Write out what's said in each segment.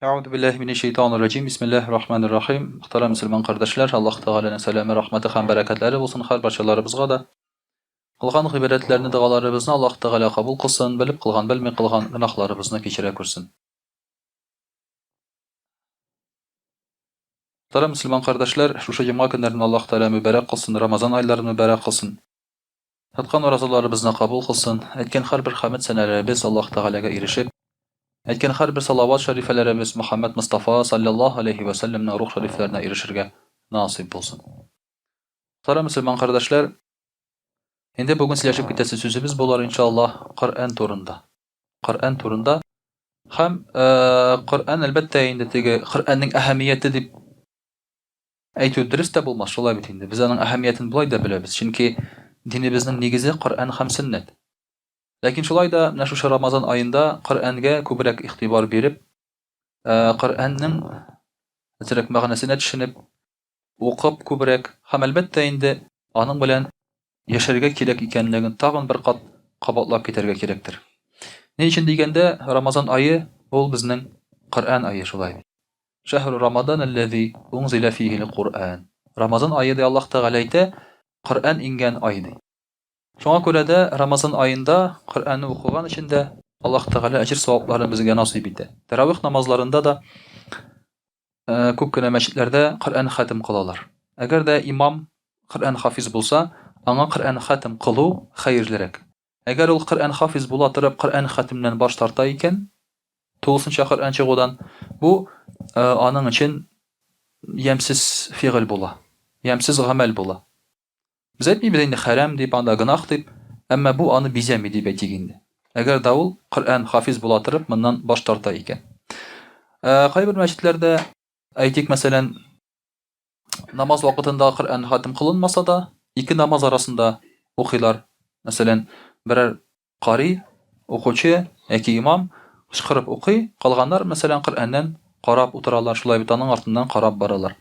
Әгъүзу биллаһи минәш шәйтанир раҗим. Бисмиллаһир рахманир рахим. Мөхтәрәм мөселман кардәшләр, Аллаһ Тәгаләнең сәламе, рәхмәте һәм бәрәкәтләре булсын һәр барчаларыбызга да. Кылган гыйбадәтләрне, догаларыбызны Аллаһ Тәгалә кабул кылсын, белеп кылган, белми кылган гөнаһларыбызны кичерә күрсен. Мөхтәрәм мөселман кардәшләр, шушы җомга көннәрен Аллаһ Тәгалә мөбарәк кылсын, Рамазан айларын мөбарәк кылсын. Тоткан уразаларыбызны кабул кылсын, әйткән һәрбер хәмед сәнәләребез Аллаһ Тәгаләгә ирешеп, әйткән һәрбер салават шәрифәләребез Мөхәммәд Мостафа салләллаһу аләйһи вә сәлләмнең рух шәрифләренә ирешергә насыйп булсын. Мөхтәрәм мөселман кардәшләр, инде бүген сөйләшеп китәсе сүзебез булыр, иншаллаһ, Коръән турында. Коръән турында һәм Коръән, әлбәттә инде, теге Коръәннең әһәмияте дип Әйтү дөрес тә булмас, шулай бит инде. Без аның әһәмиятен болай да беләбез, чөнки динебезнең нигезе Коръән һәм сөннәт. Ләкин шулай да менә шушы Рамазан аенда Коръәнгә күбрәк игътибар биреп, Коръәннең әзрәк мәгънәсенә төшенеп, укып күбрәк һәм әлбәттә инде аның белән яшәргә кирәк икәнлеген тагын бер кат кабатлап китәргә кирәктер. Ни өчен дигәндә, Рамазан ае ул безнең Коръән ае шулай бит. Шәһру Рамадан әлләзи унзилә фиһил Куръән. Рамазан ае ди Аллаһ Тәгалә әйтә, Коръән иңгән ай ди. Шуңа күрә дә Рамазан аенда Коръәнне укыган өчен дә Аллаһ Тәгалә әҗер-савапларын безгә насыйп итә. Тәравих намазларында да күп кенә мәчетләрдә Коръән хәтем кылалар. Әгәр дә имам Коръән хафиз булса, аңа Коръән хәтем кылу хәерлерәк. Әгәр ул Коръән хафиз була торып Коръән хәтемнән баш тарта икән, тулысынча Коръән чыгудан, бу аның өчен ямьсез фигыль була, ямьсез гамәл була. Без әйтмибез инде хәрам дип, анда гөнаһ дип, әмма бу аны бизәми дип әйтик инде. Әгәр дә ул Коръән хафиз була торып моннан баш тарта икән. Кайбер мәчетләрдә, әйтик, мәсәлән, намаз вакытында Коръән хатим кылынмаса да, ике намаз арасында укыйлар. Мәсәлән, берәр кари, укучы яки имам кычкырып укый, калганнар, мәсәлән, Коръәннән карап утыралар, шулай бит аның артыннан карап баралар.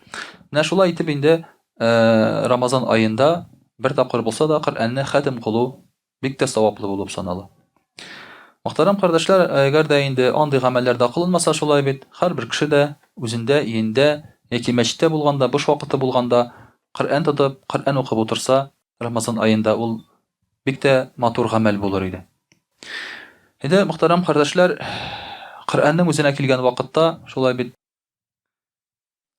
Менә шулай итеп инде Рамазан аенда бер тапкыр булса да Коръәнне хәтем кылу бик тә саваплы булып санала. Мөхтәрәм кардәшләр, әгәр дә инде андый гамәлләр дә кылынмаса шулай бит, һәрбер кеше дә үзендә, өендә яки мәчеттә булганда, буш вакыты булганда Коръән тотып, Коръән укып утырса, Рамазан аенда ул бик тә матур гамәл булыр иде. Инде, мөхтәрәм кардәшләр, Коръәннең үзенә килгән вакытта, шулай бит,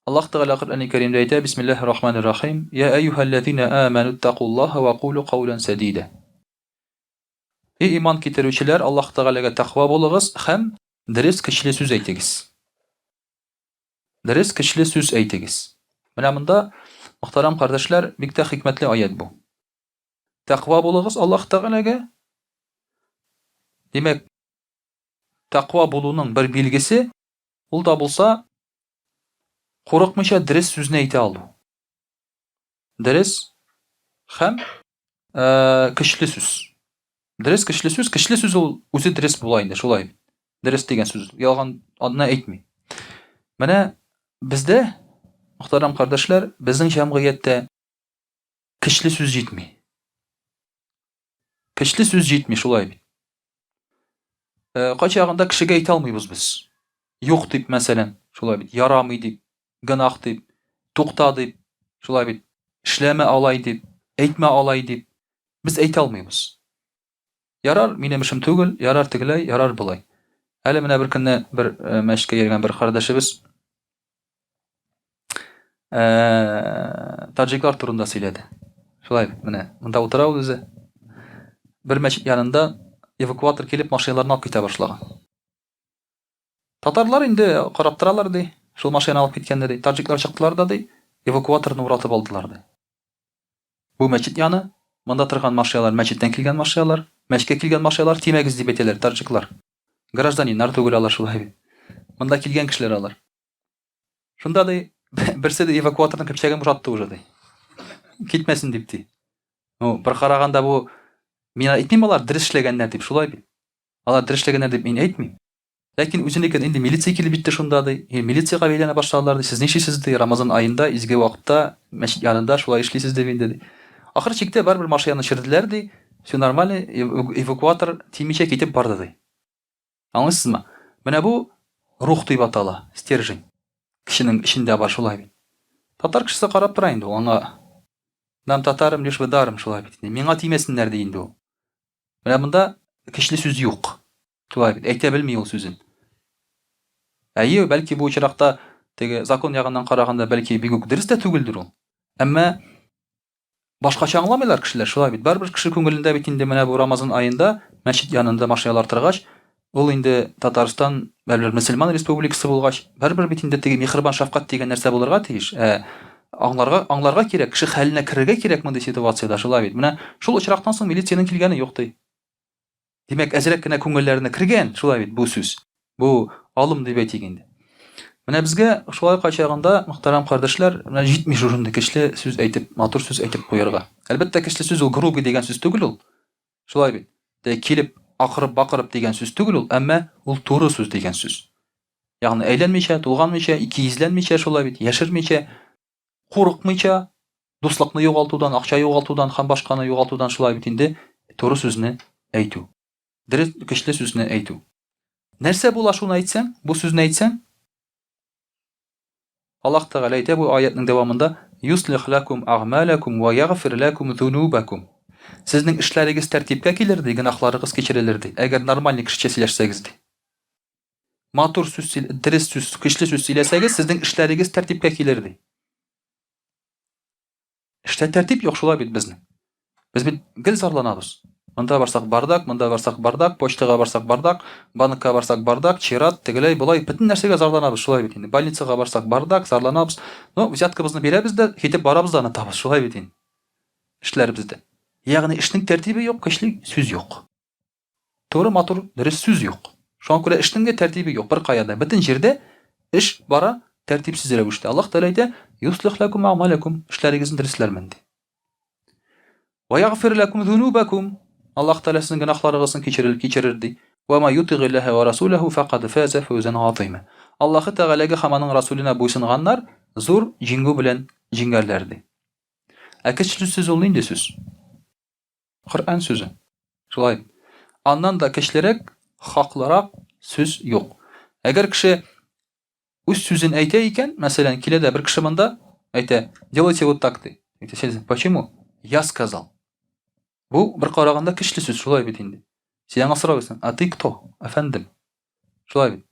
Аллаһ Тәгалә Коръәни Кәримдә әйтә, Бисмиллаһир Рахманир Рахим, Я әйюһәлләзина аману иттакуллаһа ва кулу каулан сәдида. Эй иман китерүчеләр, Аллаһ Тәгаләгә тәкъва булыгыз һәм дөрес көчле сүз әйтегез. Дөрес көчле сүз әйтегез. Менә монда, мөхтәрәм кардәшләр, бик тә хикмәтле аять бу. Тәкъва булыгыз Аллаһ Тәгаләгә. Димәк, тәкъва булуның бер билгесе, ул да булса курыкмыйча дөрес сүзне әйтә алу. Дөрес һәм көчле сүз. Дөрес көчле сүз, көчле сүз ул үзе дөрес була инде, шулай. Дөрес дигән сүз ялган аны әйтми. Менә бездә, мөхтәрәм кардәшләр, безнең җәмгыятьтә көчле сүз җитми. Көчле сүз җитми, шулай бит. Кайчагында кешегә әйтә алмыйбыз без. Юк дип, мәсәлән, шулай бит, ярамый дип, гөнаһ дип, тукта дип, шулай бит, эшләмә алай дип, әйтмә алай дип, без әйтә алмыйбыз. Ярар, минем эшем түгел, ярар тегеләй, ярар болай. Әле менә бер көнне бер мәчеткә йөргән бер кардәшебез таджиклар турында сөйләде. Шулай бит, менә монда утыра ул үзе. Бер мәчет янында эвакуатор килеп машиналарны алып китә башлаган. Татарлар инде карап торалар ди, шул машина алып киткәндә ди. Таджиклар чыктылар да ди, эвакуаторны уратып алдылар ди. Бу мәчет яны, монда торган машиналар мәчеттән килгән машиналар, мәчеткә килгән машиналар тимәгез дип әйтәләр таджиклар. Гражданиннар түгел алар шулай бит. Монда килгән кешеләр алар. Шунда ди, берсе ди эвакуаторның көпчәген бушатты уже ди. Китмәсен дип ди. Ну, бер караганда бу мин әйтмим алар дөрес эшләгәннәр дип, шулай бит. Алар дөрес эшләгәннәр дип мин әйтмим. Ләкин үзенекен инде милиция килеп җитте шунда ди. И, милициягә бәйләнә башладылар ди. Сез нишлисез ди, Рамазан аенда, изге вакытта, мәчет янында шулай эшлисез дип инде ди. Ахыр чиктә барыбер машинаны черделәр ди. Все нормально, эвакуатор тимичә китеп барды ди. Аңлыйсызмы? Менә бу Рух дип атала, стержень. Кешенең эчендә бар шулай бит. Татар кешесе карап тора инде ул, аңа нам татарам лишь бы даром шулай бит. Миңа тимәсеннәр ди инде ул. Менә монда көчле сүз юк. Шулай бит, әйтә белми ул сүзен. Әйе, бәлки бу очракта теге закон ягыннан караганда бәлки бик үк дөрес тә түгелдер ул. Әмма Башкача аңламыйлар кешеләр, шулай бит. Барыбер кеше күңелендә бит инде менә бу Рамазан аенда мәчет янында машиналар торгач, ул инде Татарстан барыбер мөселман республикасы булгач, барыбер бит инде теге михрибан шәфкать дигән нәрсә булырга тиеш. Ә аңларга аңларга кирәк, кеше хәленә керергә кирәк мондый ситуациядә, шулай бит. Менә шул очрактан соң милициянең килгәне юк ди. Димәк, әзрәк кенә күңелләренә кергән, шулай бит бу сүз. Бу алым дип әйтик инде. Менә безгә шулай кайчагында, мөхтәрәм кардәшләр, менә җитми шушындый көчле сүз әйтеп, матур сүз әйтеп куярга. Әлбәттә, көчле сүз ул грубый дигән сүз түгел ул. Шулай бит. Дә килеп, акырып, бакырып дигән сүз түгел ул, әмма ул туры сүз дигән сүз. Ягъни әйләнмичә, тулганмыйча, икейөзләнмичә шулай бит, яшермичә, курыкмыйча, дуслыкны югалтудан, акча югалтудан һәм башканы югалтудан шулай бит инде туры сүзне әйтү. Дөрес, көчле сүзне әйтү. Нәрсә була шуны әйтсәң, бу сүзне әйтсәң? Аллаһ Тәгалә әйтә бу аятның дәвамында: "Юслих лакум агъмалакум ва ягъфир лакум зунубакум". Сезнең эшләрегез тәртипкә килер ди, гөнаһларыгыз кичерелер ди, әгәр нормальный кешечә сөйләшсәгез ди. Матур сүз, дөрес сүз, көчле сүз сөйләсәгез, сезнең эшләрегез тәртипкә килер ди. Эштә тәртип юк шулай бит безнең. Без бит гел зарланабыз. Монда барсак бардак, монда барсак бардак, почтага барсак бардак, банкка барсак бардак, чират, тегеләй, болай, бөтен нәрсәгә зарланабыз шулай бит инде. Больницага барсак бардак, зарланабыз. Но взяткабызны бирәбез дә, китеп барабыз да онытабыз, шулай бит инде. Эшләребездә. Ягъни эшнең тәртибе юк, көчле сүз юк. Туры, матур, дөрес сүз юк. Шуңа күрә эшнең дә тәртибе юк беркая да. Бөтен җирдә эш бара тәртипсез рәвештә. Аллаһ Тәгалә әйтә, Юслих ләкум әгъмаләкум, эшләрегезне дөресләрмен ди. Ва ягъфир ләкум зунубакум, Аллаһ Тәгалә сезнең гөнаһларыгызны кичерер, кичерер ди. Ва ма ютигиллаһа ва расулаху факад фаза фәүзан азима. Аллаһ Тәгаләгә һәм аның расуленә буйсынганнар зур җиңү белән җиңәрләр ди. Ә көчле сүз ул нинди сүз? Коръән сүзе. Шулай. Аннан да көчлерәк, хаклырак сүз юк. Әгәр кеше үз сүзен әйтә икән, мәсәлән, килә дә бер кеше монда әйтә, делайте вот так ди. Әйтә, син, почему? Я сказал. Бу бер караганда көчле сүз, шулай бит инде. Син аңа сорау бирсәң, а ты кто, әфәндем? Шулай бит.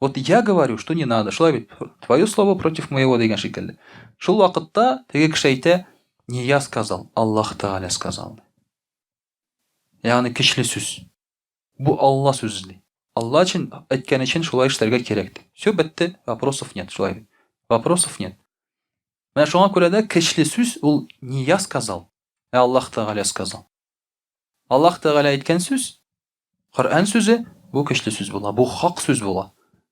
Вот я говорю, что не надо. Шулай бит. Твое слово против моего дигән шикелле. Шул вакытта теге кеше әйтә, не я сказал, Аллаһ Тәгалә сказал. Ягъни көчле сүз. Бу Алла сүзе ди. Алла өчен әйткән өчен шулай эшләргә кирәк ди. Все бетте, вопросов нет, шулай бит. Вопросов нет. Менә шуңа күрә дә көчле сүз ул не я сказал, ә Аллаһ Тәгалә сказал. Аллаһ Тәгалә әйткән сүз Коръән сүзе бу көчле сүз була, бу хак сүз була.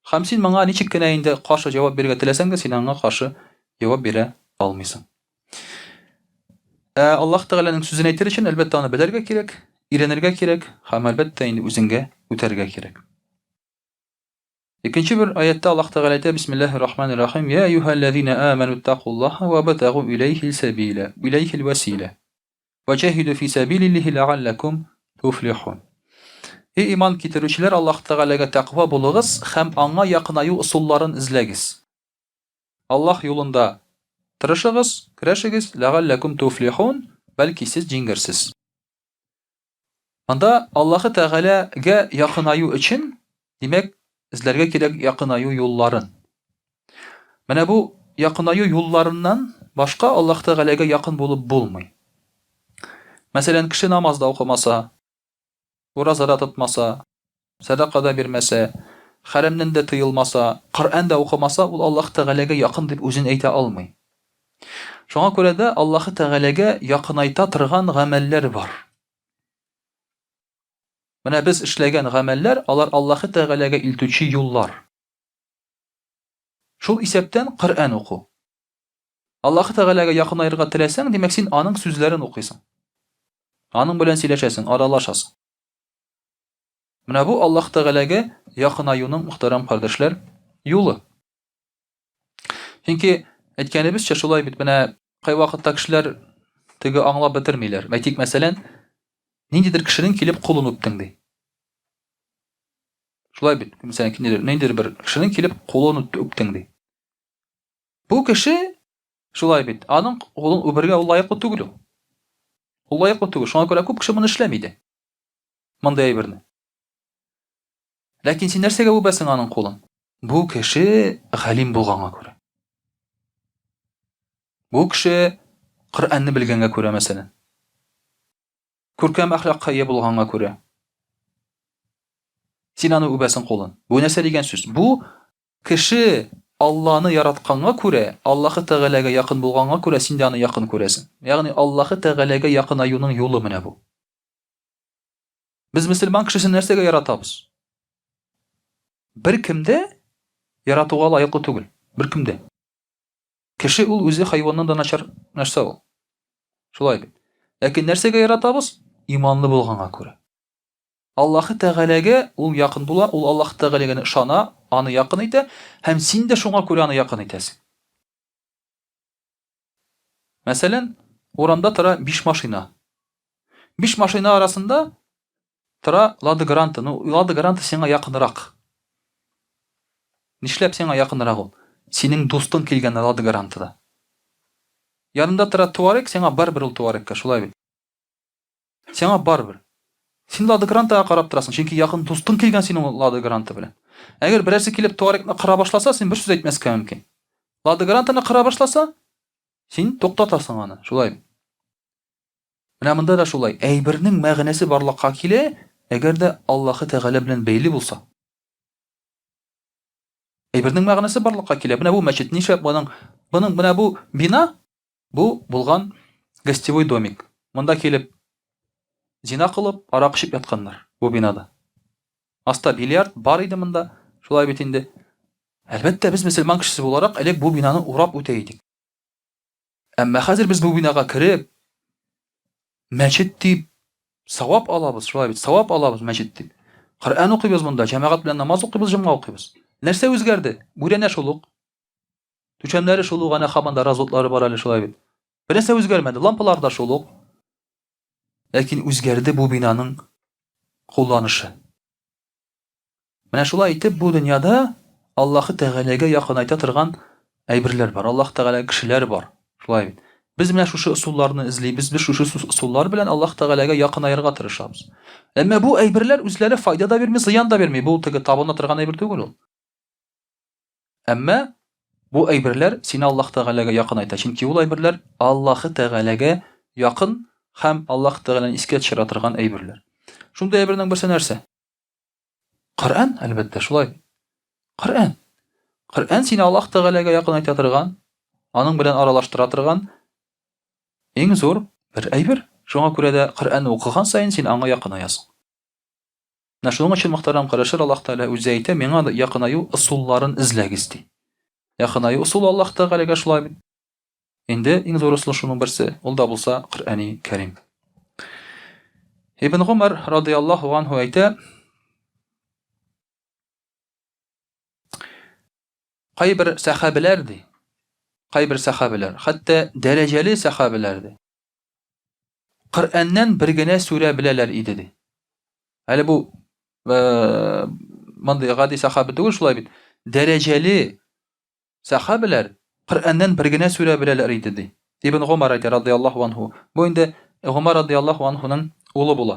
Һәм син моңа ничек кенә инде каршы җавап бирергә теләсәң дә, син аңа каршы җавап бирә алмыйсың. Ә Аллаһ Тәгаләнең сүзен әйтер өчен, әлбәттә, аны белергә кирәк, өйрәнергә кирәк һәм, әлбәттә, инде үзеңгә үтәргә кирәк. Икенче бер аятта Аллаһ Тәгалә әйтә, Бисмиллаһир Рахманир Рахим, Я әйюһәлләзина аману иттакуллаһа ва батагу иләйһил сәбилә, иләйһил вәсилә. Ваҗаһиду фи сәбилиллаһи ләгалләкум туфлихун. Эй иман китерүчеләр, Аллаһ Тәгаләгә тәкъва булыгыз һәм аңа якынаю ысулларын эзләгез. Аллаһ юлында тырышыгыз, көрәшегез, ләгалләкум туфлихун, бәлки сез җиңгерсез. Монда Аллаһы Тәгаләгә якынаю өчен, димәк, эзләргә кирәк якынаю юлларын. Менә бу якынаю юлларыннан башка Аллаһ Тәгаләгә якын булып булмый. Мәсәлән, кеше намаз да укымаса, ураза да тотмаса, сәдака да бирмәсә, хәрәмнән дә тыелмаса, Коръән дә укымаса, ул Аллаһ Тәгаләгә якын дип үзен әйтә алмый. Шуңа күрә дә Аллаһы Тәгаләгә якынайта торган гамәлләр бар. Менә без эшләгән гамәлләр, алар Аллаһы Тәгаләгә илтүче юллар. Шул исәптән Коръән уку. Аллаһы Тәгаләгә якынаерга теләсәң, димәк, син аның сүзләрен укыйсың. Аның белән сөйләшәсең, аралашасың. Менә бу Аллаһ Тәгаләгә якынаюның, мөхтәрәм кардәшләр, юлы. Чөнки әйткәнебезчә шулай бит, менә кайвакытта кешеләр теге аңлап бетермиләр. Әйтик, мәсәлән, ниндидер кешенең килеп кулын үптең ди. Шулай бит, мәсәлән, ниндидер, ниндидер бер кешенең килеп кулын үптең ди. Бу кеше шулай бит, аның кулын үбергә ул лаеклы түгел ул. Ул лаеклы түгел. Шуңа күрә күп кеше моны эшләми дә. Мондый әйберне. Ләкин син нәрсәгә үбәсең аның кулын? Бу кеше галим булганга күрә. Бу кеше Коръәнне белгәнгә күрә, мәсәлән. Күркәм әхлакка ия булганга күрә. Син аны үбәсең кулын. Бу нәрсә дигән сүз? Бу кеше Алланы яратканга күрә, Аллаһы Тәгаләгә якын булганга күрә, син дә аны якын күрәсең. Ягъни Аллаһы Тәгаләгә якынаюның юлы менә бу. Без мөселман кешесен нәрсәгә яратабыз? Бер кемдә яратуга лаеклы түгел. Бер кемдә. Кеше ул үзе хайваннан да начар нәрсә ул. Шулай бит. Ләкин нәрсәгә яратабыз? Иманлы булганга күрә. Аллаһы Тәгаләгә ул якын була, ул Аллаһы Тәгаләгә ышана, аны якын итә, һәм син дә шуңа күрә аны якын итәсең. Мәсәлән, урамда тора 5 машина. 5 машина арасында тора Лада Гранта. Ну, Лада Гранта сиңа якынрак. Нишләп сиңа якынрак ул? Синең дустың килгән Лада Грантада. Янында тора Туарек, сиңа барыбер ул Туарекка, шулай бит. Сиңа барыбер. Син Лада Грантага карап торасың, чөнки якын дустың килгән синең Лада Гранта белән. Әгәр берәрсе килеп Туарекны кыра башласа, син бер сүз әйтмәскә мөмкин. Лада Грантаны кыра башласа, син туктатасың аны, шулай бит. Менә монда да шулай. Әйбернең мәгънәсе барлыкка килә, әгәр дә Аллаһы Тәгалә белән бәйле булса. Әйбернең мәгънәсе барлыкка килә. Менә бу мәчет нишләп моның моның менә бу бина бу булган гостевой домик. Монда килеп зина кылып, арак эчеп ятканнар бу бинада. Аста бильярд бар иде монда. Шулай бит инде. Әлбәттә, без мөселман кешесе буларак элек бу бинаны урап үтә идек. Әмма хәзер без бу бинага кереп, мәчет дип савап алабыз, шулай бит, савап алабыз мәчет дип. Коръән укыйбыз монда, җәмәгать белән намаз укыйбыз, җомга укыйбыз. Нәрсә үзгәрде? Бүрәнә шул ук. Түшәмнәре шул ук, әнә һаман да разводлары бар әле шулай бит. Бер нәрсә үзгәрмәде, лампалар да шул ук. Ләкин үзгәрде бу бинаның кулланышы. Менә шулай итеп бу дөньяда Аллаһы Тәгаләгә якынайта торган әйберләр бар. Аллаһ Тәгалә кешеләр бар. Шулай бит. Без менә шушы ысулларны эзлибез, без шушы ысуллар белән Аллаһ Тәгаләгә якынаерга тырышабыз. Әмма бу әйберләр үзләре файда да бирми, зыян да бирми. Бу теге табына торган әйбер түгел ул. Әмма бу әйберләр сине Аллаһ Тәгаләгә якынайта, чөнки ул әйберләр Аллаһы Тәгаләгә якын һәм Аллаһ Тәгаләне искә төшерә торган әйберләр. Шундый әйбернең берсе нәрсә? Коръән, әлбәттә, шулай. Коръән. Коръән сине Аллаһ Тәгаләгә якынайта торган, аның белән аралаштыра торган иң зур бер әйбер. Шуңа күрә дә Коръәнне укыган саен син аңа якынаясың. Менә шуның өчен, мөхтәрәм кардәшләр, Аллаһ Тәгалә үзе әйтә, миңа якынаю ысулларын эзләгез ди. Якынаю ысулы Аллаһ Тәгаләгә шулай бит. Инде иң зур ысул шуның берсе, ул да булса Коръәни Кәрим. Ибн Гумар радияллаһу анһу әйтә, кайбер сәхабәләр ди, кайбер сәхабәләр, хәтта дәрәҗәле сәхабәләр ди. Коръәннән бер генә сүрә беләләр иде ди. Әле бу э, мондый гади сәхабә түгел шулай бит. Дәрәҗәле Сәхабәләр Коръәннән бер генә сүрә беләләр иде, ди. Ибн Гомар әйтә, радыяллаһу анһу. Бу инде Гомар радыяллаһу анһуның улы була.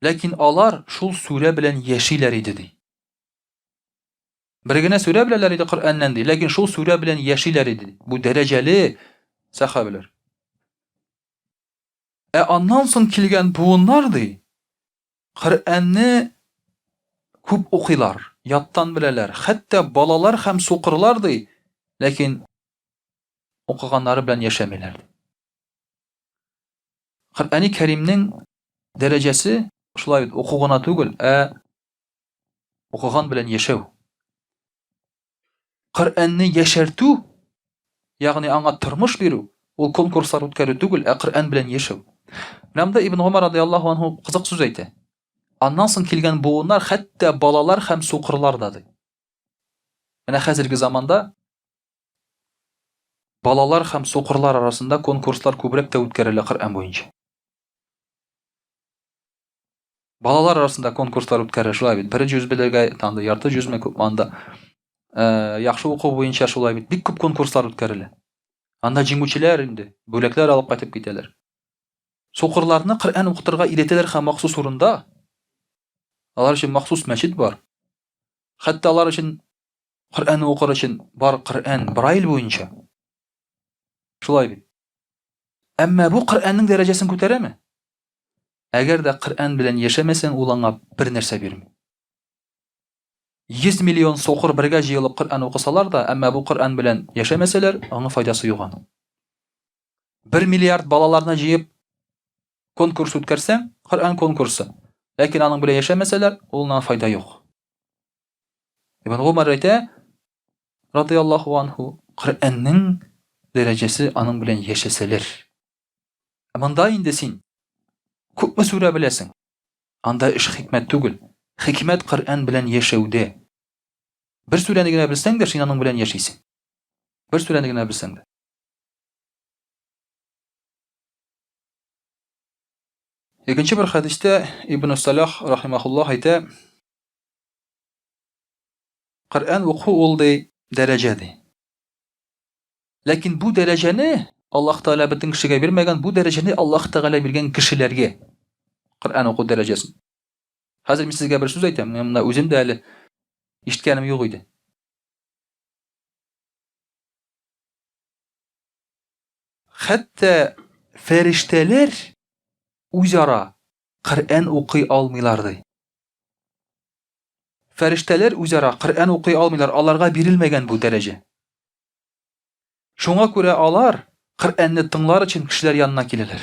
Ләкин алар шул сүрә белән яшиләр иде, ди. Бер генә сүрә беләләр иде Коръәннән, ди, ләкин шул сүрә белән яшиләр иде. Бу дәрәҗәле сәхабәләр. Ә аннан соң килгән буыннар, ди, Коръәнне күп укыйлар, яттан беләләр, хәтта балалар һәм сукырлар ди, ләкин укыганнары белән яшәмиләр. Коръәни Кәримнең дәрәҗәсе шулай бит, уку гына түгел, ә укыган белән яшәү. Коръәнне яшәртү, ягъни аңа тормыш бирү, ул конкурслар үткәрү түгел, ә Коръән белән яшәү. Менә монда Ибн Гомар радияллаһу анһу кызык сүз әйтә. Аннан соң килгән буыннар, хәтта балалар һәм сукырлар да ди. Менә хәзерге заманда балалар һәм сукырлар арасында конкурслар күбрәк тә үткәрелә Коръән буенча. Балалар арасында конкурслар үткәрә, шулай бит. Бер җүз белергә, анда ярты җүзме күпме анда. Э, яхшы уку буенча шулай бит. Бик күп конкурслар үткәрелә. Анда җиңүчеләр инде бүләкләр алып кайтып китәләр. Сукырларны Коръән укытырга өйрәтәләр һәм махсус урында. Алар өчен махсус мәчет бар. Хәтта алар өчен Коръән укыр өчен бар Коръән Брайль буенча. Шулай бит. Әмма бу Коръәннең дәрәҗәсен күтәрәме? Әгәр дә Коръән белән яшәмәсәң, ул аңа бер нәрсә бирми. 100 миллион сукыр бергә җыелып Коръән укысалар да, әмма бу Коръән белән яшәмәсәләр, аңа файдасы юк аның. 1 миллиард балаларны җыеп конкурс үткәрсәң, Коръән конкурсы, ләкин аның белән яшәмәсәләр, ул аңа файда юк. Ибн Гумар әйтә, радияллаһу анһу, Коръәннең дәрәҗәсе аның белән яшәсәләр. Ә монда инде син күпме сүрә беләсең? Анда эш хикмәт түгел. Хикмәт Коръән белән яшәүдә. Бер сүрәне генә белсәң дә, син аның белән яшисең. Бер сүрәне генә белсәң дә. Икенче бер хәдистә Ибн Салах рахимахуллах әйтә, Коръән уку ул ди дәрәҗә ди. Ләкин бу дәрәҗәне Аллаһ Тәгалә бөтен кешегә бирмәгән, бу дәрәҗәне Аллаһ Тәгалә биргән кешеләргә. Коръән уку дәрәҗәсен. Хәзер мин сезгә бер сүз әйтәм, мин монда үзем дә әле ишеткәнем юк иде. Хәтта фәрештәләр үзара Коръән укый алмыйлар ди. Фәрештәләр үзара Коръән укый алмыйлар, аларга бирелмәгән бу дәрәҗә. Шуңа күрә алар Коръәнне тыңлар өчен кешеләр янына киләләр.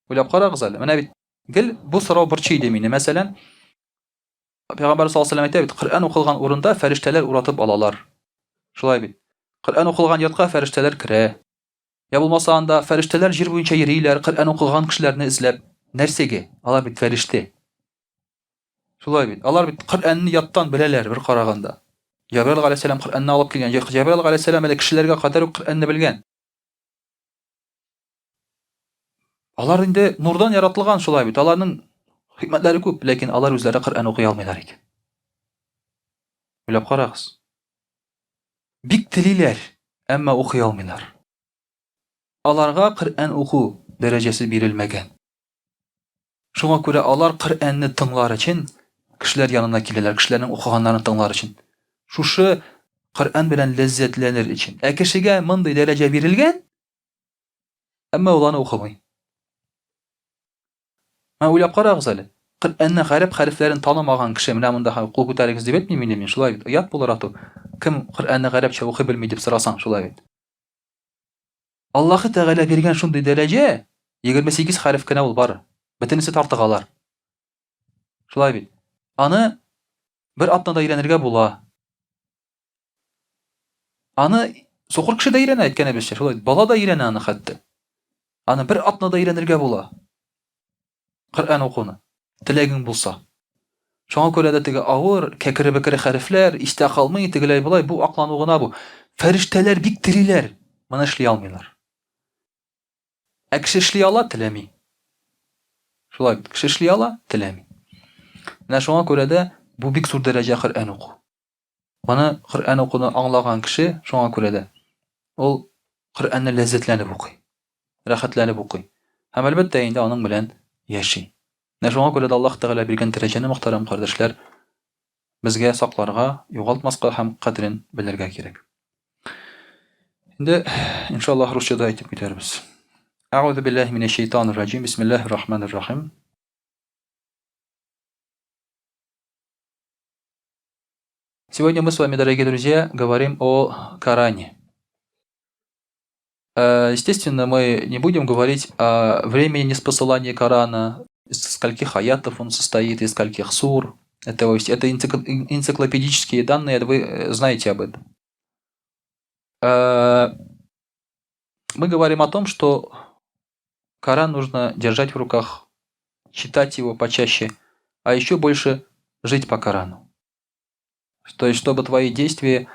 Уйлап карагыз әле. Менә бит гел бу сорау борчый иде мине. Мәсәлән, Пәйгамбәр саллаллаһу алейһи әйтә бит, Коръән укылган урында фәрештәләр уратып алалар. Шулай бит. Коръән укылган йортка фәрештәләр керә. Я булмаса анда фәрештәләр җир буенча йөриләр, Коръән укыган кешеләрне эзләп. Нәрсәгә? Алар бит фәрештә. Шулай бит. Алар бит Коръәнне яттан беләләр бер караганда. Җәбраил галәйһиссәлам Коръәнне алып килгән. Җәбраил галәйһиссәлам әле кешеләргә кадәр үк Коръәнне белгән. Алар инде нурдан яратылган шулай бит. Аларның хикмәтләре күп, ләкин алар үзләре Коръән укый алмыйлар икән. Уйлап карагыз. Бик телиләр, әмма укый алмыйлар. Аларга Коръән уку дәрәҗәсе бирелмәгән. Шуңа күрә алар Коръәнне тыңлар өчен кешеләр янына киләләр, кешеләрнең укыганнарын тыңлар өчен. Шушы Коръән белән ләззәтләнер өчен. Ә кешегә мондый дәрәҗә бирелгән, әмма ул аны укымый. Менә уйлап карагыз әле. Коръәннең гарәп хәрефләрен танымаган кеше, менә монда кул күтәрегез дип әйтмим инде мин, шулай бит. Оят булыр ату. Кем Коръәнне гарәпчә укый белми дип сорасаң, шулай бит. Аллаһы Тәгалә биргән шундый дәрәҗә, 28 хәреф кенә ул бар. Бөтенесе тартыгалар. Шулай бит. Аны бер атнада өйрәнергә була. Аны сукыр кеше дә өйрәнә, әйткәнебезчә, шулай. Бала да өйрәнә аны хәтта. Аны бер атнада өйрәнергә була. Коръән укуны. Теләгең булса. Шуңа күрә дә теге авыр, кәкре-бөкре хәрефләр истә калмый, тегеләй болай, бу аклану гына бу. Фәрештәләр бик телиләр, моны эшли алмыйлар. Ә кеше эшли ала, теләми. Шулай бит, кеше эшли ала, теләми. Менә шуңа күрә дә бу бик зур дәрәҗә Коръән уку. Моны Коръән укуны аңлаган кеше, шуңа күрә дә ул Коръәнне ләззәтләнеп укый, рәхәтләнеп укый. Һәм әлбәттә инде аның белән яши. Менә шуңа күрә дә Аллаһ Тәгалә биргән дәрәҗәне, мөхтәрәм кардәшләр, безгә сакларга, югалтмаска һәм кадерен белергә кирәк. Инде иншаллаһ русча да әйтеп китәрбез. Әгъузу биллаһи минәш шайтанир раҗим. Бисмиллаһир рахманир рахим. Сегодня мы с вами, дорогие друзья, говорим о Коране. Э, естественно, мы не будем говорить о времени неспосылания Корана, из скольких аятов он состоит, из скольких сур. Это, это энциклопедические данные, вы э, знаете об этом. Э, мы говорим о том, что Коран нужно держать в руках, читать его почаще, а еще больше жить по Корану. То есть, чтобы твои действия,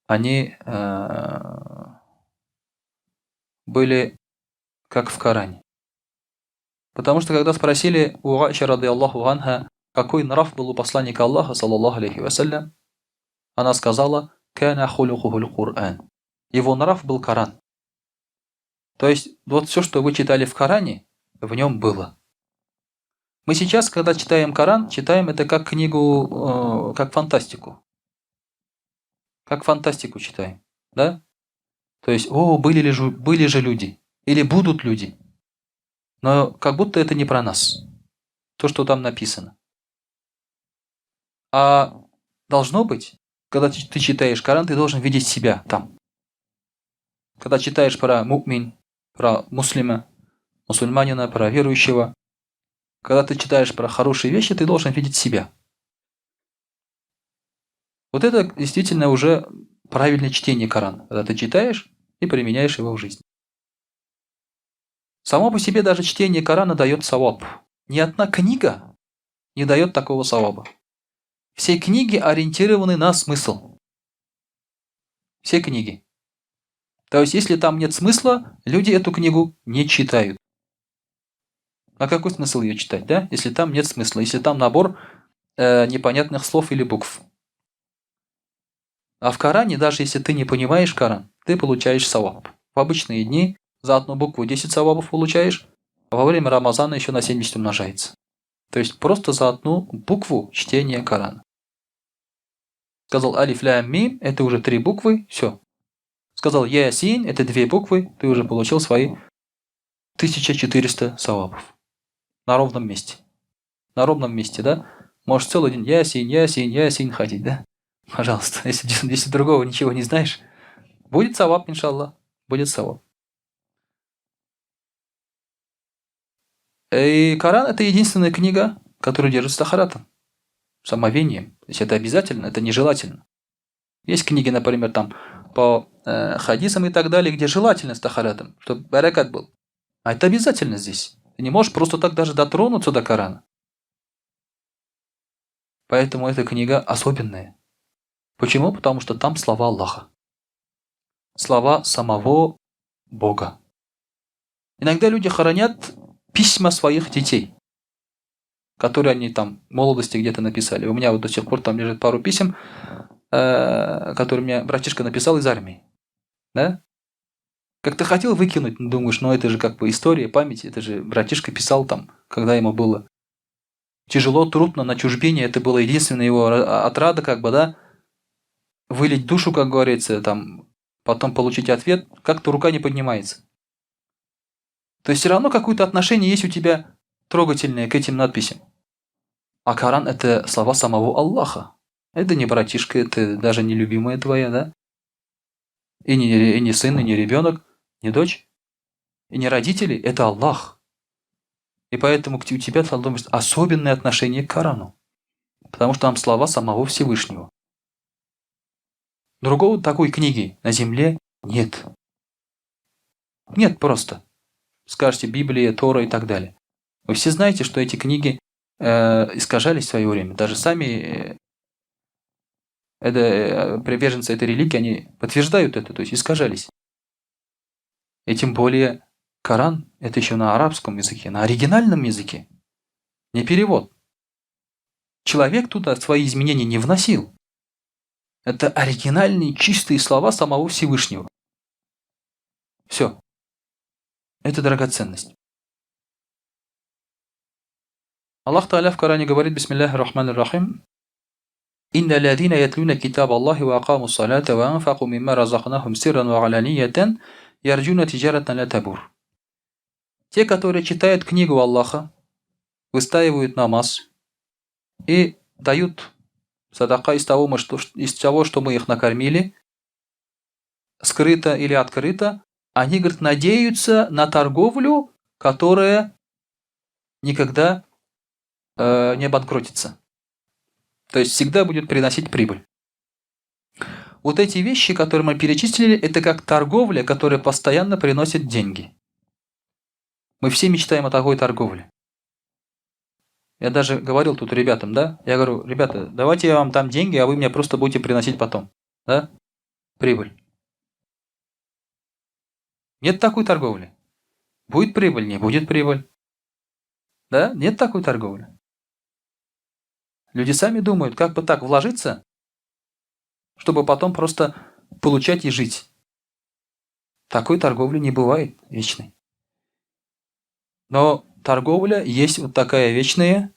они э, были как в Коране. Потому что когда спросили у Аиши, рады Аллаху анха, какой нрав был у посланника Аллаха, саллаллаху алейхи вассалям, она сказала, «Кана хулюхухуль Кур'ан». Его нрав был Коран. То есть, вот все, что вы читали в Коране, в нем было. Мы сейчас, когда читаем Коран, читаем это как книгу, как фантастику. Как фантастику читаем, да? То есть, о, были же люди, или будут люди. Но как будто это не про нас, то, что там написано. А должно быть, когда ты читаешь Коран, ты должен видеть себя там. Когда читаешь про мумин, про муслима, мусульманина, про верующего, когда ты читаешь про хорошие вещи, ты должен видеть себя. Вот это действительно уже правильное чтение Корана, когда ты читаешь и применяешь его в жизни. Само по себе даже чтение Корана дает саваб. Ни одна книга не дает такого саваба. Все книги ориентированы на смысл. Все книги. То есть, если там нет смысла, люди эту книгу не читают. А какой смысл ее читать, да? Если там нет смысла, если там набор непонятных слов или букв. А в Коране, даже если ты не понимаешь Коран, ты получаешь саваб. В обычные дни за одну букву 10 савабов получаешь, а во время Рамазана еще на 70 умножается. То есть просто за одну букву чтения Корана. Сказал алиф ля мим, это уже три буквы, все. Сказал ясин, это две буквы, ты уже получил свои 1400 савабов. На ровном месте. На ровном месте, да? Можешь целый день ясин, ясин, ясин ходить, да? Пожалуйста, если другого ничего не знаешь, будет саваб, иншаллах, будет саваб. И Коран – это единственная книга, которая держится тахаратом, самовением. То есть это обязательно, это нежелательно. Есть книги, например, там по хадисам и так далее, где желательно с тахаратом, чтобы баракат был. А это обязательно здесь. Ты не можешь просто так даже дотронуться до Корана. Поэтому эта книга особенная. Почему? Потому что там слова Аллаха. Слова самого Бога. Иногда люди хранят письма своих детей, которые они там в молодости где-то написали. У меня вот до сих пор там лежит пару писем, которые мне братишка написал из армии. Да? Как ты хотел выкинуть, думаешь, ну это же как бы история, память, это же братишка писал там, когда ему было тяжело, трудно, на чужбине, это было единственная его отрада, как бы, да, вылить душу, как говорится, там, потом получить ответ, как-то рука не поднимается. То есть все равно какое-то отношение есть у тебя трогательное к этим надписям. А Коран – это слова самого Аллаха. Это не братишка, это даже не любимая твоя, да? И не сын, и не ребенок, не дочь, и не родители, это Аллах. И поэтому у тебя должно быть особенное отношение к Корану. Потому что там слова самого Всевышнего. Другого такой книги на земле нет. Нет просто. Скажете, Библия, Тора и так далее. Вы все знаете, что эти книги искажались в свое время. Даже сами приверженцы этой религии, они подтверждают это, то есть искажались. И тем более Коран – это еще на арабском языке, на оригинальном языке, не перевод. Человек туда свои изменения не вносил. Это оригинальные чистые слова самого Всевышнего. Все. Это драгоценность. Аллах Тааля в Коране говорит, бисмиллахи рахмани рахим, «Инна лядина ятлюна китаб Аллахи ва акаму салата ва анфаку мимма разакнахум сирран ва аланиятан ярджуна тиджаратан ля табур». Те, которые читают книгу Аллаха, выстаивают намаз и дают садака из того, что мы их накормили, скрыто или открыто, они, говорит, надеются на торговлю, которая никогда не обанкротится. То есть всегда будет приносить прибыль. Вот эти вещи, которые мы перечислили, это как торговля, которая постоянно приносит деньги. Мы все мечтаем о такой торговле. Я даже говорил тут ребятам, да? Я говорю, ребята, давайте я вам дам деньги, а вы мне просто будете приносить потом, да? Прибыль. Нет такой торговли. Будет прибыль, не будет прибыль. Да? Нет такой торговли. Люди сами думают, как бы так вложиться, чтобы потом просто получать и жить. Такой торговли не бывает вечной. Но торговля есть вот такая вечная,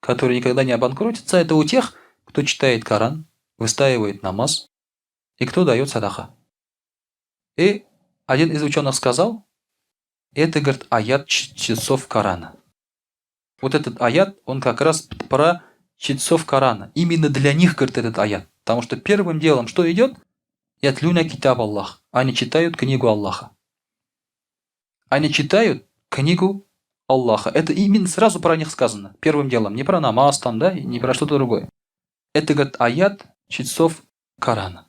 которая никогда не обанкротится. Это у тех, кто читает Коран, выстаивает намаз и кто дает садаха. И один из ученых сказал, это, говорит, аят чтецов Корана. Вот этот аят, он как раз про чтецов Корана. Именно для них, говорит, этот аят. Потому что первым делом что идет? يتلون كتاب الله. Они читают книгу Аллаха. Они читают книгу Аллаха. Это именно сразу про них сказано. Первым делом. Не про намаз там, да, не про что-то другое. Это, говорит, аят чтецов Корана.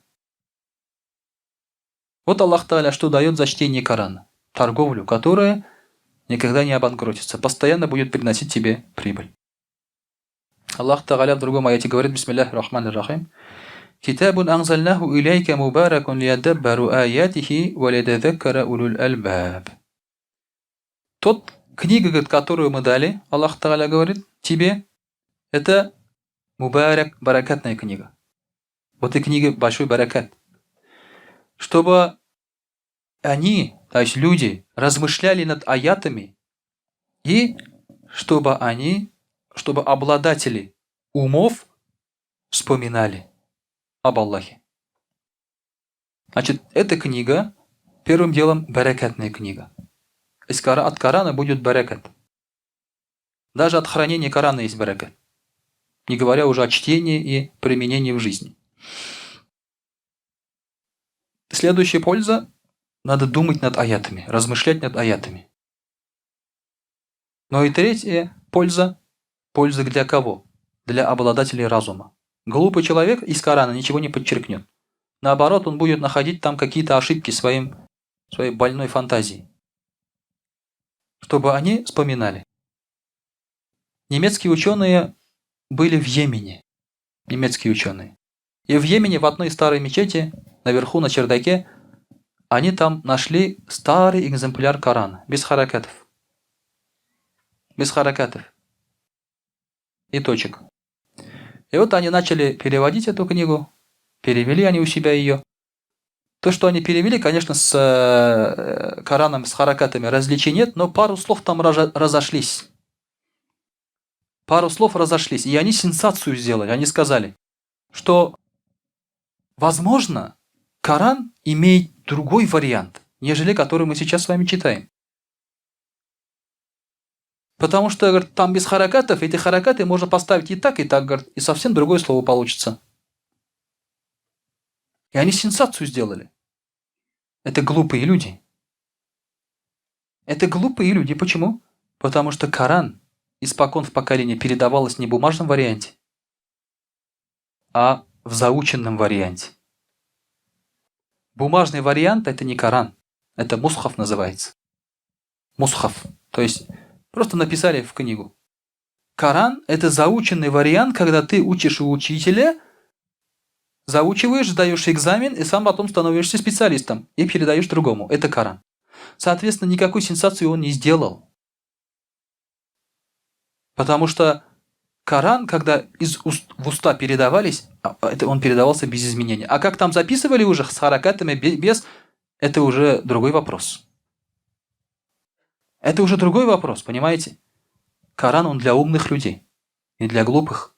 Вот Аллах Тааля что дает за чтение Корана? Торговлю, которая никогда не обанкротится, постоянно будет приносить тебе прибыль. Аллах Тааля в другом аяте говорит, بسم الله الرحمن الرحيم, كتاب أنزلناه إليك مبارك ليدبروا آياته وليتذكر أولو الألباب. Тот книга, говорит, которую мы дали, Аллах Тааля говорит, тебе, это مبارك, баракатная книга. Вот и книга большой баракат. Чтобы они, то есть люди, размышляли над аятами и чтобы обладатели умов вспоминали об Аллахе. Значит, эта книга, первым делом, баракатная книга. От Корана будет баракат. Даже от хранения Корана есть баракат. Не говоря уже о чтении и применении в жизни. Следующая польза – надо думать над аятами, размышлять над аятами. Ну и третья польза – польза для кого? Для обладателей разума. Глупый человек из Корана ничего не подчеркнет. Наоборот, он будет находить там какие-то ошибки своей больной фантазии. Чтобы они вспоминали. Немецкие ученые были в Йемене. Немецкие ученые. И в Йемене в одной старой мечети, наверху на чердаке, они там нашли старый экземпляр Корана, без харакатов. Без харакатов. И точек. И вот они начали переводить эту книгу. Перевели они у себя ее. То, что они перевели, конечно, с Кораном, с харакатами различий нет, но пару слов там разошлись. Пару слов разошлись. И они сенсацию сделали. Они сказали, что, возможно, Коран имеет другой вариант, нежели который мы сейчас с вами читаем. Потому что, говорит, там без харакатов, эти харакаты можно поставить и так, говорит, и совсем другое слово получится. И они сенсацию сделали. Это глупые люди. Это глупые люди. Почему? Потому что Коран испокон в поколение передавалось не в бумажном варианте, а в заученном варианте. Бумажный вариант – это не Коран, это мусхаф называется. Мусхаф, то есть просто написали в книгу. Коран – это заученный вариант, когда ты учишь у учителя, заучиваешь, сдаешь экзамен и сам потом становишься специалистом и передаешь другому. Это Коран. Соответственно, никакой сенсации он не сделал. Потому что Коран, когда из уст в уста передавались, это он передавался без изменений. А как там записывали уже с харакатами, без, это уже другой вопрос. Это уже другой вопрос, понимаете? Коран, он для умных людей, не для глупых.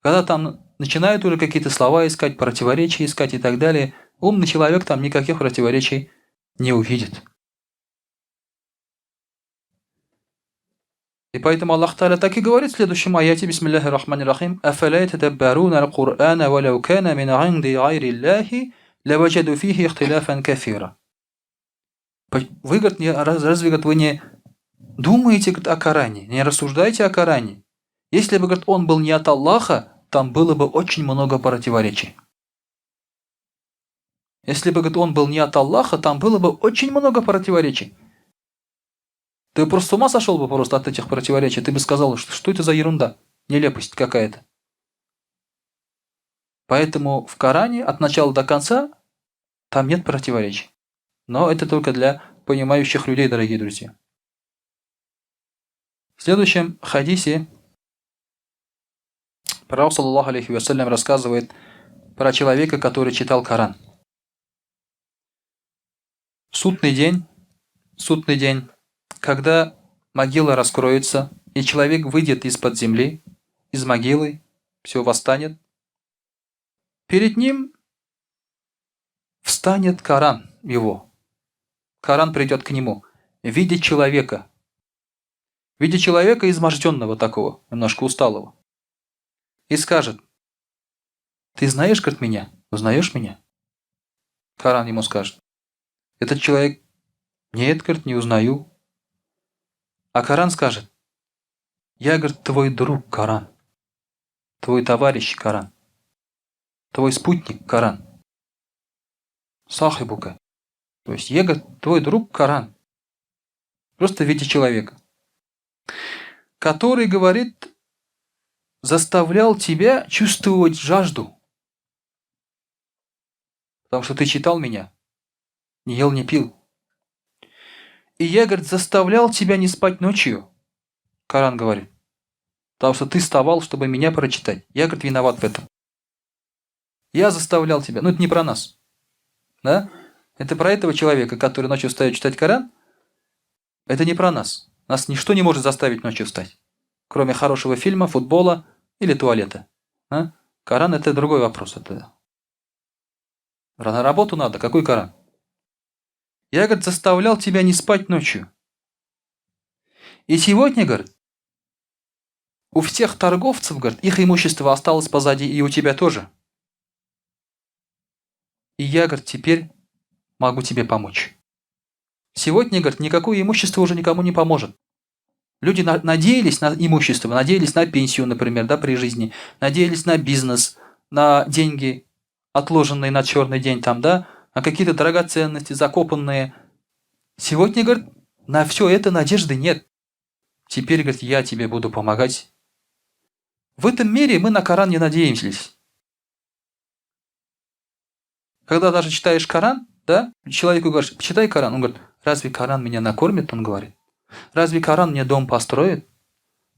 Когда там начинают уже какие-то слова искать, противоречия искать и так далее, умный человек там никаких противоречий не увидит. И поэтому Аллах Тааля так и говорит в следующем аяте, بسم الله الرحمن الرحيم, «أفلا يتدبرون القرآن ولو كان من عند غير الله لوجدوا فيه اختلافا كثيرا». Вы, говорит, не, разве, говорит, вы не думаете, говорит, о Коране, не рассуждаете о Коране? Если бы, говорит, он был не от Аллаха, там было бы очень много противоречий. Если бы, говорит, он был не от Аллаха, там было бы очень много противоречий. Ты просто с ума сошел бы просто от этих противоречий. Ты бы сказал, что это за ерунда, нелепость какая-то. Поэтому в Коране от начала до конца там нет противоречий. Но это только для понимающих людей, дорогие друзья. В следующем хадисе Пророк, саллаллаху алейхи вассалям, рассказывает про человека, который читал Коран. Судный день, судный день, когда могила раскроется, и человек выйдет из-под земли, из могилы, все восстанет, перед ним встанет Коран его. Коран придет к нему в виде человека. В виде человека изможденного такого, немножко усталого. И скажет, ты знаешь, говорит, меня? Узнаешь меня? Коран ему скажет. Этот человек, нет, говорит, не узнаю. А Коран скажет, я, говорит, твой друг Коран, твой товарищ Коран, твой спутник Коран. Сахибука. То есть я, говорит, твой друг Коран. Просто в виде человека. Который, говорит, заставлял тебя чувствовать жажду. Потому что ты читал меня, не ел, не пил. И я, говорит, заставлял тебя не спать ночью. Коран говорит. Потому что ты вставал, чтобы меня прочитать. Я, говорит, виноват в этом. Я заставлял тебя. Ну, это не про нас. Да? Это про этого человека, который ночью встает читать Коран. Это не про нас. Нас ничто не может заставить ночью встать. Кроме хорошего фильма, футбола или туалета. А? Коран – это другой вопрос. Это на работу надо. Какой Коран? Я, говорит, заставлял тебя не спать ночью. И сегодня, говорит, у всех торговцев, говорит, их имущество осталось позади, и у тебя тоже. И я, говорит, теперь могу тебе помочь. Сегодня, говорит, никакое имущество уже никому не поможет. Люди надеялись на имущество, надеялись на пенсию, например, да, при жизни, надеялись на бизнес, на деньги, отложенные на черный день там, да, на какие-то драгоценности, закопанные. Сегодня, говорит, на все это надежды нет. Теперь, говорит, я тебе буду помогать. В этом мире мы на Коран не надеемся. Когда даже читаешь Коран, да, человеку говоришь, читай Коран, он говорит, разве Коран меня накормит, он говорит. Разве Коран мне дом построит?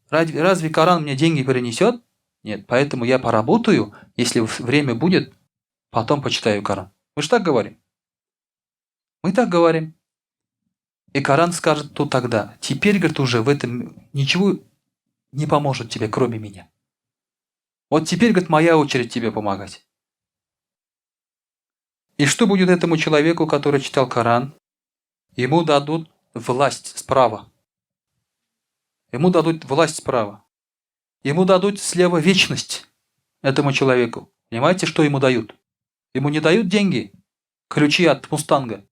Разве Коран мне деньги принесет? Нет, поэтому я поработаю, если время будет, потом почитаю Коран. Мы же так говорим. Мы так говорим. И Коран скажет то тогда, теперь, говорит, уже в этом ничего не поможет тебе, кроме меня. Вот теперь, говорит, моя очередь тебе помогать. И что будет этому человеку, который читал Коран? Ему дадут власть справа. Ему дадут власть справа. Ему дадут слева вечность этому человеку. Понимаете, что ему дают? Ему не дают деньги, ключи от Мустанга,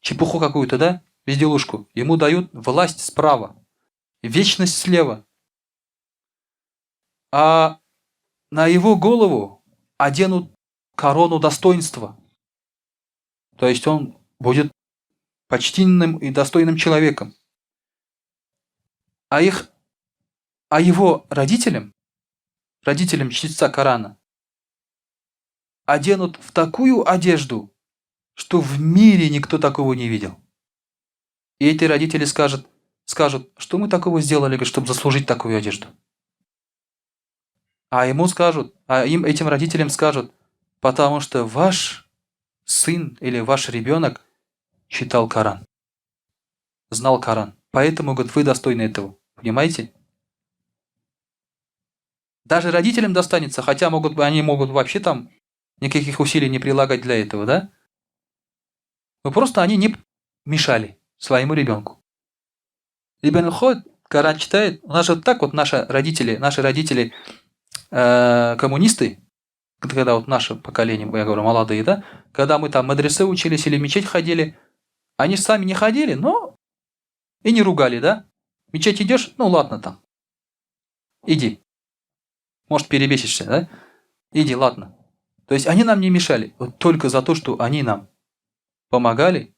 чепуху какую-то, да, безделушку. Ему дают власть справа, вечность слева. А на его голову оденут корону достоинства. То есть он будет почтенным и достойным человеком. А его родителям, родителям чтеца Корана, оденут в такую одежду, что в мире никто такого не видел. И эти родители скажут, что мы такого сделали, чтобы заслужить такую одежду. А ему скажут, а им, этим родителям скажут, потому что ваш сын или ваш ребенок читал Коран, знал Коран. Поэтому, говорит, вы достойны этого. Понимаете? Даже родителям достанется, хотя они могут вообще там никаких усилий не прилагать для этого, да? Но просто они не мешали своему ребенку. Ребенок ходит, Коран читает. У нас же так вот наши родители коммунисты, когда вот наше поколение, я говорю, молодые, да, когда мы там медресе учились или в мечеть ходили, они сами не ходили, но и не ругали, да? В мечеть идешь, ну ладно там, иди. Может, перебесишься, да? Иди, ладно. То есть они нам не мешали. Вот только за то, что они нам помогали,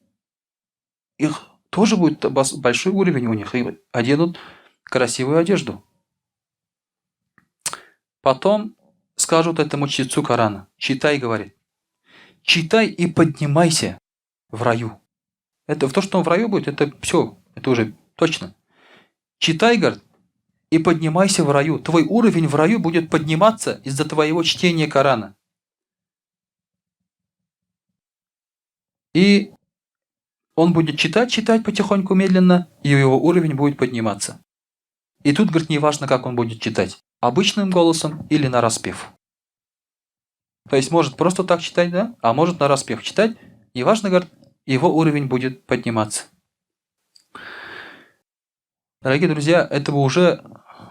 их тоже будет большой уровень у них, и оденут красивую одежду. Потом скажут этому чтецу Корана, читай, говорит, читай и поднимайся в раю. Это в то, что он в раю будет, это все, это уже точно. Читай, говорит, и поднимайся в раю. Твой уровень в раю будет подниматься из-за твоего чтения Корана. И он будет читать, читать потихоньку, медленно, и его уровень будет подниматься. И тут, говорит, не важно, как он будет читать, обычным голосом или на распев. То есть может просто так читать, да, а может на распев читать, неважно, говорит, его уровень будет подниматься. Дорогие друзья, этого уже,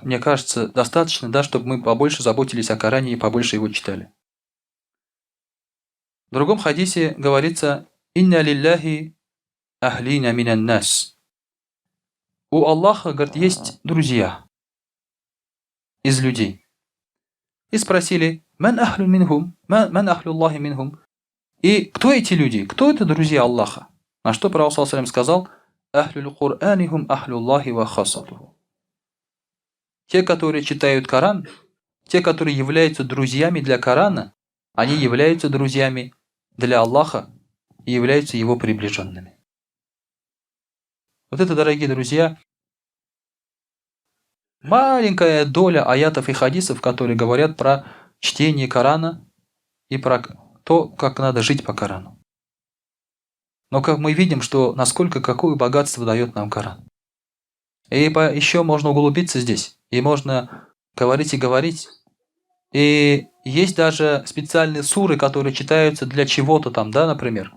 мне кажется, достаточно, да, чтобы мы побольше заботились о Коране и побольше его читали. В другом хадисе говорится «Инна лилляхи ахлина минан нас». У Аллаха, говорит, есть друзья из людей. И спросили «Ман ахлю минхум? Ман ахлю Аллахи минхум?» И кто эти люди? Кто это друзья Аллаха? На что Пророк сказал «Ахлюл Кур'анихум ахлюллахи ва хасатуху». Те, которые читают Коран, те, которые являются друзьями для Корана, они являются друзьями для Аллаха и являются его приближенными. Вот это, дорогие друзья, маленькая доля аятов и хадисов, которые говорят про чтение Корана и про то, как надо жить по Корану. Но как мы видим, что насколько какое богатство дает нам Коран. И еще можно углубиться здесь, и можно говорить и говорить. И есть даже специальные суры, которые читаются для чего-то там, да, например.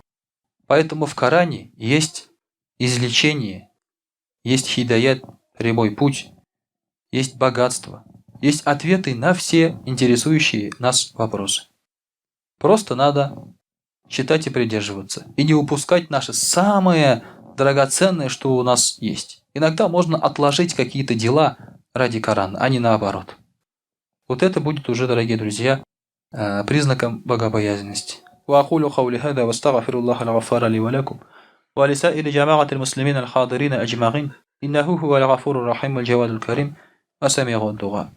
Поэтому в Коране есть излечение, есть хидаят, прямой путь, есть богатство, есть ответы на все интересующие нас вопросы. Просто надо читать и придерживаться. И не упускать наше самое драгоценное, что у нас есть. Иногда можно отложить какие-то дела ради Корана, а не наоборот. Вот это будет уже, дорогие друзья, признаком богобоязненности. وأقول قولي هذا واستغفر الله الغفار لي ولكم ولسائر جماعة المسلمين الحاضرين أجمعين إنه هو الغفور الرحيم الجواد الكريم وسميع الدعاء.